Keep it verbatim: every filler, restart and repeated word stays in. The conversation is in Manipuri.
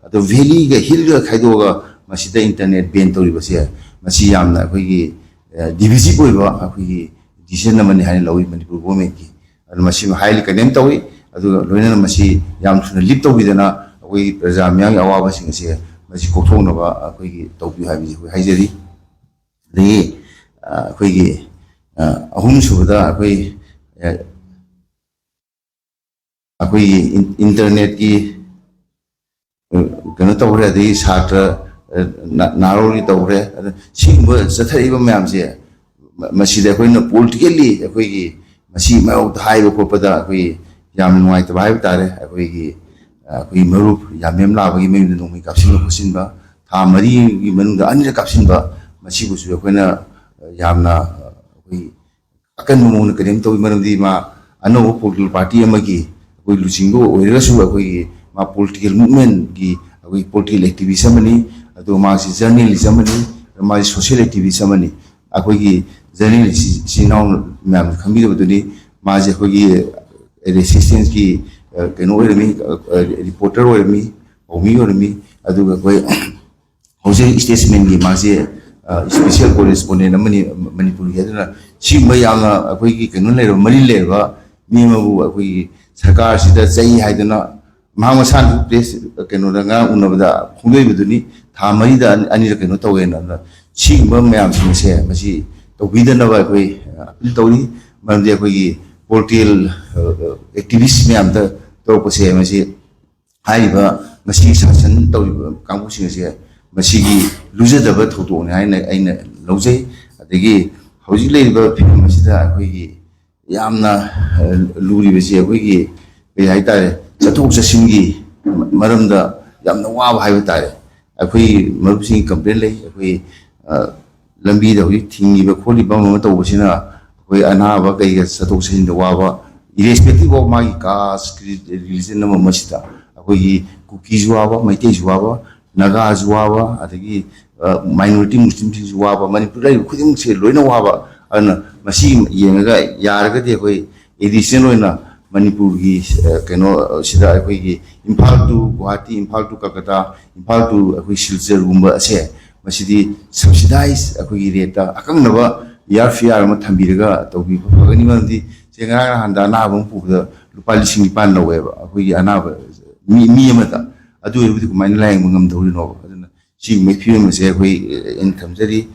ꯑꯗꯣ ꯚꯦꯂꯤꯒ ꯍꯤꯜꯒ ꯈꯥꯏꯗꯣꯛꯑꯒ ꯃꯁꯤꯗ ꯏꯟꯇꯔꯅꯦꯠ ꯕꯦꯟ ꯇꯧꯔꯤꯕꯁꯦ, ꯃꯁꯤ ꯌꯥꯝꯅ ꯑꯩꯈꯣꯏꯒꯤ ꯗꯤꯚꯤꯖꯤꯞ ꯑꯣꯏꯕ ꯑꯩꯈꯣꯏꯒꯤ ꯗꯤꯁꯤꯖꯟ ꯑꯃꯅꯤ ꯍꯥꯏꯅ ꯂꯧꯏ ꯃꯅꯤꯄꯨꯔ ꯒꯣꯔꯃꯦꯟꯒꯤ꯫ ꯑꯗꯨ ꯃꯁꯤꯃ ꯍꯥꯏꯂꯤ ꯀꯟꯗꯦꯝ ꯇꯧꯏ꯫ ꯑꯗꯨꯒ ꯂꯣꯏꯅꯅ ꯃꯁꯤ ꯌꯥꯝ ꯊꯨꯅ ꯂꯤꯞ ꯇꯧꯕꯤꯗꯅ ꯑꯩꯈꯣꯏꯒꯤ ꯄ꯭ꯔꯖꯥ ꯃꯤꯌꯥꯝꯒꯤ ꯑꯋꯥꯕꯁꯤꯡ ꯑꯁꯦ ꯃꯁꯤ ꯀꯣꯛꯊꯣꯛꯅꯕ ꯑꯩꯈꯣꯏꯒꯤ ꯇꯧꯕꯤꯌꯨ ꯍꯥꯏꯕꯁꯤ ꯑꯩꯈꯣꯏ ꯍꯥꯏꯖꯔꯤ꯫ ꯑꯗꯒꯤ ꯑ, ꯑꯩꯈꯣꯏꯒꯤ ꯑ, ꯑꯍꯨꯝꯁꯨꯕꯗ ꯑꯩꯈꯣꯏ ꯑ, ꯑꯩꯈꯣꯏꯒꯤ ꯏꯟ- ꯏꯟꯇꯔꯅꯦꯠꯀꯤ ꯑ, ꯀꯩꯅꯣ ꯇꯧꯈ꯭ꯔꯦ, ꯑꯗꯒꯤ ꯁꯥꯇ꯭ꯔ ꯑ, ꯅ- ꯅꯍꯥꯔꯣꯜꯒꯤ ꯇꯧꯈ꯭ꯔꯦ꯫ ꯑꯗ ꯁꯤꯒꯨꯝꯕ ꯆꯠꯊꯔꯛꯏꯕ ꯃꯌꯥꯝꯁꯦ ꯃ- ꯃꯁꯤꯗ ꯑꯩꯈꯣꯏꯅ ꯄꯣꯂꯤꯇꯤꯀꯦꯜꯂꯤ ꯑꯩꯈꯣꯏꯒꯤ ꯃꯁꯤ ꯃꯥꯌꯣꯛꯇ ꯍꯥꯏꯕ ꯈꯣꯠꯄꯗ ꯑꯩꯈꯣꯏ ꯌꯥꯝ ꯅꯨꯡꯉꯥꯏꯇꯕ ꯍꯥꯏꯕ ꯇꯥꯔꯦ꯫ ꯑꯩꯈꯣꯏꯒꯤ ꯑ, ꯑꯩꯈꯣꯏꯒꯤ ꯃꯔꯨꯞ ꯌꯥꯝꯕꯦꯝ ꯂꯥꯕꯒꯤ ꯃꯌꯨꯝꯗ ꯅꯣꯡꯃꯩ ꯀꯥꯞꯁꯤꯟꯕ ꯈꯣꯠꯆꯤꯟꯕ, ꯊꯥ ꯃꯔꯤꯒꯤ ꯃꯅꯨꯡꯗ ꯑꯅꯤꯔꯛ ꯀꯥꯞꯁꯤꯟꯕ, ꯃꯁꯤꯕꯨꯁꯨ ꯑꯩꯈꯣꯏꯅ ꯑ, ꯌꯥꯝꯅ ꯑ, ꯑꯩꯈꯣꯏ ꯑꯀꯟꯕ ꯃꯑꯣꯡꯗ ꯀꯟꯗꯦꯝ ꯇꯧꯏ꯫ ꯃꯔꯝꯗꯤ ꯃꯥ ꯑꯅꯧꯕ ꯄꯣꯂꯤꯇꯤꯀꯦꯜ ꯄꯥꯔꯇꯤ ꯑꯃꯒꯤ ꯑꯩꯈꯣꯏ ꯂꯨꯆꯤꯡꯕ ꯑꯣꯏꯔꯒꯁꯨ ꯑꯩꯈꯣꯏꯒꯤ ꯃꯥ ꯄꯣꯂꯤꯇꯤꯀꯦꯜ ꯃꯨꯚꯃꯦꯟꯒꯤ ꯑꯩꯈꯣꯏꯒꯤ ꯄꯣꯂꯤꯇꯤꯀꯦꯜ ꯑꯦꯛꯇꯤꯚꯤꯁ ꯑꯃꯅꯤ꯫ ꯑꯗꯨꯒ ꯃꯥꯁꯤ ꯖꯔꯅꯦꯂꯤꯁ ꯑꯃꯅꯤ꯫ ꯃꯥꯁꯤ ꯁꯣꯁꯤꯌꯦꯜ ꯑꯦꯛꯇꯤꯚꯤꯁ ꯑꯃꯅꯤ꯫ ꯑꯩꯈꯣꯏꯒꯤ ꯖꯔꯅꯦꯂꯤꯁ ꯏꯆꯤꯟ ꯏꯅꯥꯎ ꯃꯌꯥꯝꯅ ꯈꯪꯕꯤꯔꯕꯗꯨꯅꯤ꯫ ꯃꯥꯁꯦ ꯑꯩꯈꯣꯏꯒꯤ ꯔꯦꯁꯤꯁꯇꯦꯟꯁꯀꯤ ꯀꯩꯅꯣ ꯑꯣꯏꯔꯝꯃꯤ, ꯔꯤꯄꯣꯔꯇꯔ ꯑꯣꯏꯔꯝꯃꯤ, ꯄꯥꯎꯃꯤ ꯑꯣꯏꯔꯝꯃꯤ꯫ ꯑꯗꯨꯒ ꯑꯩꯈꯣꯏ ꯍꯧꯖꯤꯛ ꯁ꯭ꯇꯦꯠꯁꯃꯦꯟꯒꯤ ꯃꯥꯁꯦ ꯏꯁꯄꯤꯁꯦꯜ ꯀꯣꯔꯦꯁꯄꯣꯟꯗꯦꯟ ꯑꯃꯅꯤ ꯃꯅꯤꯄꯨꯔꯒꯤ꯫ ꯑꯗꯨꯅ ꯁꯤꯒꯨꯝꯕ ꯌꯥꯝꯅ ꯑꯩꯈꯣꯏꯒꯤ ꯀꯩꯅꯣ ꯂꯩꯔꯕ, ꯃꯔꯤ ꯂꯩꯔꯕ ꯃꯤ ꯑꯃꯕꯨ ꯑꯩꯈꯣꯏꯒꯤ ꯁꯔꯀꯥꯔꯁꯤꯗ ꯆꯩ ꯍꯥꯏꯗꯅ ꯃꯍꯥꯛ ꯃꯁꯥꯅꯁꯨ ꯄ꯭ꯔꯦꯁ ꯀꯩꯅꯣꯗ ꯉꯔꯥꯡ ꯎꯅꯕꯗ ꯐꯣꯡꯗꯣꯛꯏꯕꯗꯨꯅꯤ, ꯊꯥ ꯃꯔꯤꯗ ꯑꯅꯤꯔꯛ ꯀꯩꯅꯣ ꯇꯧꯋꯦꯅ꯫ ꯑꯗꯨꯅ ꯁꯤꯒꯨꯝꯕ ꯃꯌꯥꯝꯁꯤꯡꯁꯦ ꯃꯁꯤ ꯇꯧꯕꯤꯗꯅꯕ ꯑꯩꯈꯣꯏ ꯑꯄꯤꯜ ꯇꯧꯔꯤ꯫ ꯃꯔꯝꯗꯤ ꯑꯩꯈꯣꯏꯒꯤ ꯄꯣꯂꯤꯇꯤꯀꯦꯜ ꯑꯦꯛꯇꯤꯚꯤꯁ ꯃꯌꯥꯝꯗ ꯇꯧꯔꯛꯄꯁꯦ ꯃꯁꯤ ꯍꯥꯏꯔꯤꯕ ꯉꯁꯤ ꯁꯥꯁꯟ ꯇꯧꯔꯤꯕ ꯀꯥꯡꯕꯨꯁꯤꯡ ꯑꯁꯦ ꯃꯁꯤꯒꯤ ꯂꯨꯖꯗꯕ ꯊꯧꯗꯣꯛꯅꯤ ꯍꯥꯏꯅ ꯑꯩꯅ ꯂꯧꯖꯩ꯫ ꯑꯗꯒꯤ ꯍꯧꯖꯤꯛ ꯂꯩꯔꯤꯕ ꯐꯤꯕꯝ ꯑꯁꯤꯗ ꯑꯩꯈꯣꯏꯒꯤ ꯌꯥꯝꯅ, ꯑ, ꯂꯨꯔꯤꯕꯁꯤ ꯑꯩꯈꯣꯏꯒꯤ ꯀꯔꯤ ꯍꯥꯏꯇꯥꯔꯦ, ꯆꯠꯊꯣꯛ ꯆꯠꯁꯤꯟꯒꯤ ꯃꯔꯝꯗ ꯌꯥꯝꯅ ꯋꯥꯕ ꯍꯥꯏꯕ ꯇꯥꯔꯦ꯫ ꯑꯩꯈꯣꯏ ꯃꯔꯨꯞꯁꯤꯡꯒꯤ ꯀꯝꯄ꯭ꯂꯦꯟ ꯂꯩ꯫ ꯑꯩꯈꯣꯏ, ꯑ, ꯂꯝꯕꯤꯗ ꯍꯧꯖꯤꯛ ꯊꯤꯡꯉꯤꯕ ꯈꯣꯠꯂꯤꯕ ꯑꯃ ꯑꯃ ꯇꯧꯕꯁꯤꯅ ꯑꯩꯈꯣꯏ ꯑꯅꯥꯕ ꯀꯩꯒ ꯆꯠꯊꯣꯛ ꯆꯠꯁꯤꯟꯗ ꯋꯥꯕ, irrespective of ꯃꯥꯒꯤ caste, religion ꯑꯃ ꯑꯃꯁꯤꯗ ꯑꯩꯈꯣꯏꯒꯤ ꯀꯨꯀꯤꯁꯨ ꯋꯥꯕ, ꯃꯩꯇꯩꯁꯨ ꯋꯥꯕ, ꯅꯥꯒꯥꯁꯨ ꯋꯥꯕ, ꯑꯗꯒꯤ, ꯑ, minority ꯃꯨꯁꯂꯤꯝꯁꯤꯡꯁꯨ ꯋꯥꯕ, ꯃꯅꯤꯄꯨꯔꯗ ꯂꯩꯔꯤꯕ ꯈꯨꯗꯤꯡꯃꯛꯁꯦ ꯂꯣꯏꯅ ꯋꯥꯕ꯫ ꯑꯗꯨꯅ ꯃꯁꯤ ꯌꯦꯡꯉꯒ ꯌꯥꯔꯒꯗꯤ ꯑꯩꯈꯣꯏ ꯑꯦꯗꯤꯁꯅꯦꯜ ꯑꯣꯏꯅ ꯃꯅꯤꯄꯨꯔꯒꯤ, ꯑ, ꯀꯩꯅꯣ, ꯑ, ꯁꯤꯗ ꯑꯩꯈꯣꯏꯒꯤ Imphal to Guwahati, Imphal to Kolkata, Imphal to ꯑꯩꯈꯣꯏ ꯁꯤꯜꯆꯔꯒꯨꯝꯕ ꯑꯁꯦ, ꯃꯁꯤꯗꯤ subsidize ꯑꯩꯈꯣꯏꯒꯤ rate ꯇ ꯑꯀꯛꯅꯕ air fare ꯑꯃ ꯊꯝꯕꯤꯔꯒ ꯇꯧꯕꯤꯕ ꯐꯒꯅꯤ꯫ ꯃꯔꯝꯗꯤ ꯁꯦ ꯉꯔꯥꯡ ꯅꯍꯥꯟꯗ ꯑꯅꯥꯕ ꯑꯃ ꯄꯨꯕꯗ ꯂꯨꯄꯥ ꯂꯤꯁꯤꯡ ꯅꯤꯄꯥꯟ ꯂꯧꯋꯦꯕ ꯑꯩꯈꯣꯏꯒꯤ ꯑꯅꯥꯕ ꯃꯤ, ꯃꯤ ꯑꯃꯗ꯫ ꯑꯗꯨ ꯑꯣꯏꯔꯕꯗꯤ ꯀꯃꯥꯏꯅ ꯂꯥꯌꯦꯡꯕ ꯉꯝꯗꯧꯔꯤꯅꯣꯕ? ꯑꯗꯨꯅ ꯁꯤꯒꯨꯝꯕꯒꯤ ꯐꯤꯕꯝ ꯑꯁꯦ ꯑꯩꯈꯣꯏ, ꯑ, ꯑꯩꯅ ꯊꯝꯖꯔꯤ꯫